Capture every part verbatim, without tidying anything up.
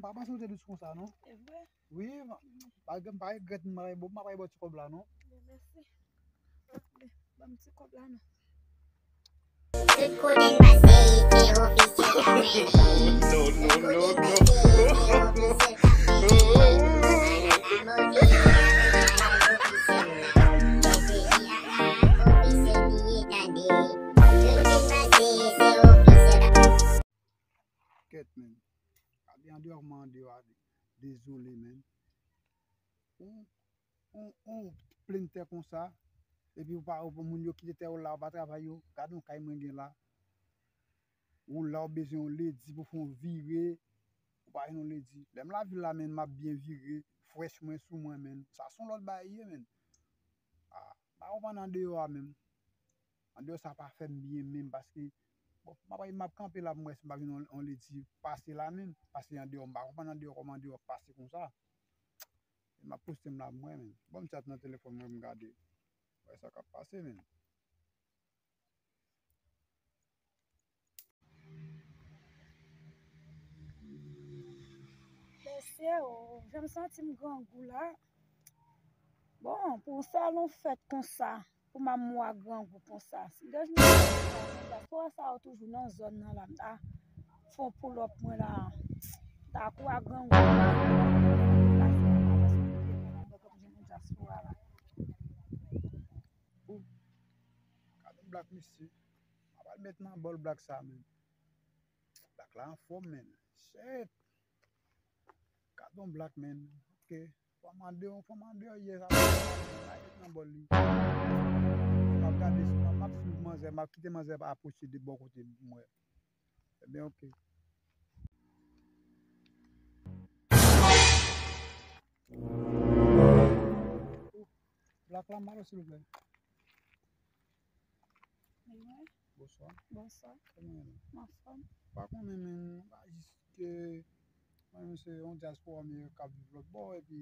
Pa panse w te dous konsa, non? E vre? Wi, m pa, m pa regrèt, m pa, m pa bay bò ti kòb la, non. Bon, mèsi. Ban m ti kòb la, non. Tout kote n pase, se ofisyèl k ap mennen. Tout kote n pase, se ofisyèl k ap mennen. Ann abòne, ann abòne, ann abòne, ofisyèl la. Ofisyèl li ye, tande. Tout kote n pase, se ofisyèl k ap mennen. Kèt, men. Gade andeyò, kòman andeyò a dezole, men. Ou, ou, ou plen tè konsa, epi ou pa, ou, moun yo kite tè yo la, ou pa travay yo. Gade yon kay mwen gen la. Ou la, ou bezwen yon ledi pou fè yon vire. Ou pa jwenn yon ledi. Lè m lavil la, men, m ap byen vire. Frèch mwen sou mwen, men. Sa se yon lòt bagay ye, men. Ah, m pa konprann andeyò a menm. Andeyò sa pa fè m byen menm paske, bon, m ap, m ap kanpe la pou m wè si m pa jwenn yon, yon ledi pase la menm. Paske andeyò, m pa konprann andeyò kòman andeyò pase konsa. M ap poste m la pou m wè menm. Ban m tchat nan telefòn mwen pou m gade. Wè sa k ap pase menm. Mesye o, jan m santi m grangou la. Bon, pou yon sèl yon fèt konsa, pou m ap mwa grangou konsa. Si de jou m ta diaspora sa yo toujou nan zòn nan la, m ta fè yon pull up mwen la. M ta kouri ak grangou la. Diaspora la. Gade yon blak mesye. M ap al met nan bòl blak sa menm. Blak la anfòm, men. Shit. Gade yon blak, men. Ok. Fò m andeyò, fò m andeyò yè sa. M al met nan bòl li. M ap gade si m ap, m ap swiv manzè, m ap kite manzè apwoche de bò kote m wè. Ebyen, ok. Blak la, m alo, silvouplè. Wi. Bonswa. Bonswa. Kòman w ye? M anfòm. Pa konnen, men, pa jis ke mwen menm se yon diaspora m ye k ap viv lòt bò, epi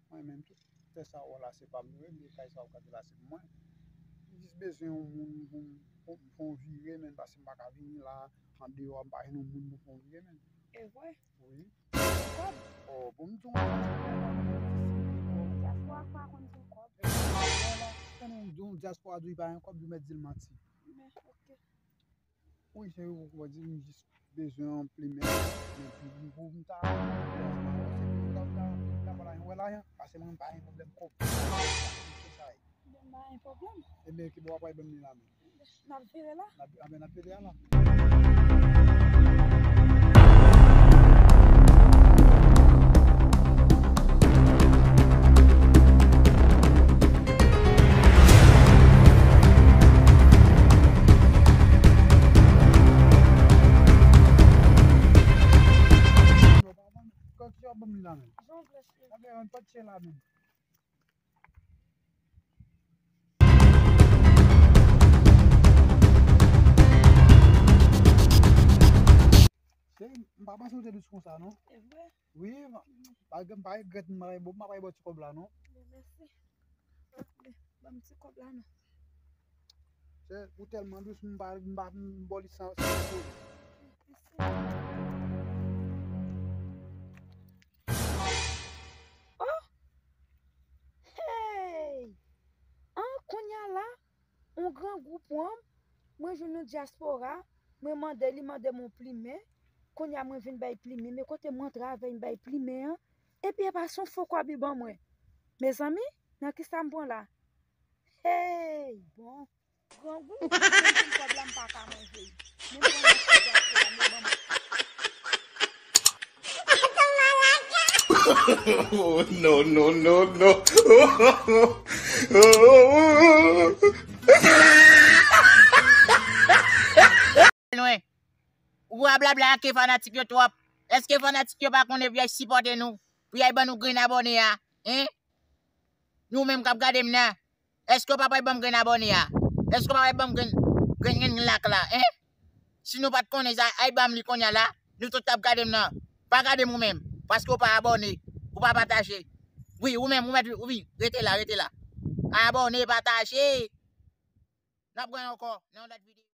mwen menm tout tè sa w wè la se pa m yo ye, men kay sa w gade la se pou mwen. M jis bezwen yon moun pou m, pou m fè yon vire, men, paske m pa ka vini la andeyò a, m pa jwenn yon moun pou m fè yon vire, men. E vre? Wi. Kòb? Oh, bon, m di w, diaspora pa konn gen kòb. Diaspora di w pa gen kòb, di w mèt di l manti. Men, ok. Wi, se ou k di m jis bezwen yon plimen, men pou, pou m ta, se pou m ta, ta, ta, ta, ta, lajan, paske mwen m pa gen pwoblèm kòb. Se sa ye. M pa gen pwoblèm. Ebyen, ki bò w ap pral ban m li la menm? N ap vire la. N ap, a, men n ap vire a la. Kòb ki w ap ban m li la menm? Jan w vle, cheri. Ok, yon pati la menm. Cheri, m pa panse w te dous konsa, non. E vre? Wi, m pa, m pa regrèt, m pa bay bò, m pa bay bò ti kòb la, non. Bon, mèsi. Ban m ti kòb la, non. Cheri, ou tèlman dous, m pa, m pa, m ba w li san, san poze. Mèsi. Oh! Hey! An, kounye a la, yon grangou pran m, mwen jwenn yon diaspora, mwen mande, li mande m yon plimen, kounye a mwen vin bay plimen, men kote mwen antre avè l, m bay plimen an, epi e pa se yon fo kòb li ban mwen. Mezanmi, nan kisa m pran la? Hey! Bon. Grangou, si m fin kòb la, m pa ka manje l. Men m pran nan kòb la, men ban mwen. Oh, no, no, no, no. Lwen. Ou a blabla ake fanatik yo twòp. Èske fanatik yo pa konnen pou y al sipòte nou? Pou y al ban nou grenn abòne a? Hein? Nou menm k ap gade m nan. Èske w pa pral ban m grenn abòne a? Èske w pa pral ban m grenn, grenn, grenn lak la, en? Si nou pa t konnen sa, al ban m li kounye a la. Nou tout k ap gade m nan. Pa gade m ou menm, paske w pa abòne, ou pa pataje. Wi, ou menm, ou mèt, wi, rete la, rete la. Abòne, pataje. N ap wè ankò nan yon lòt videyo.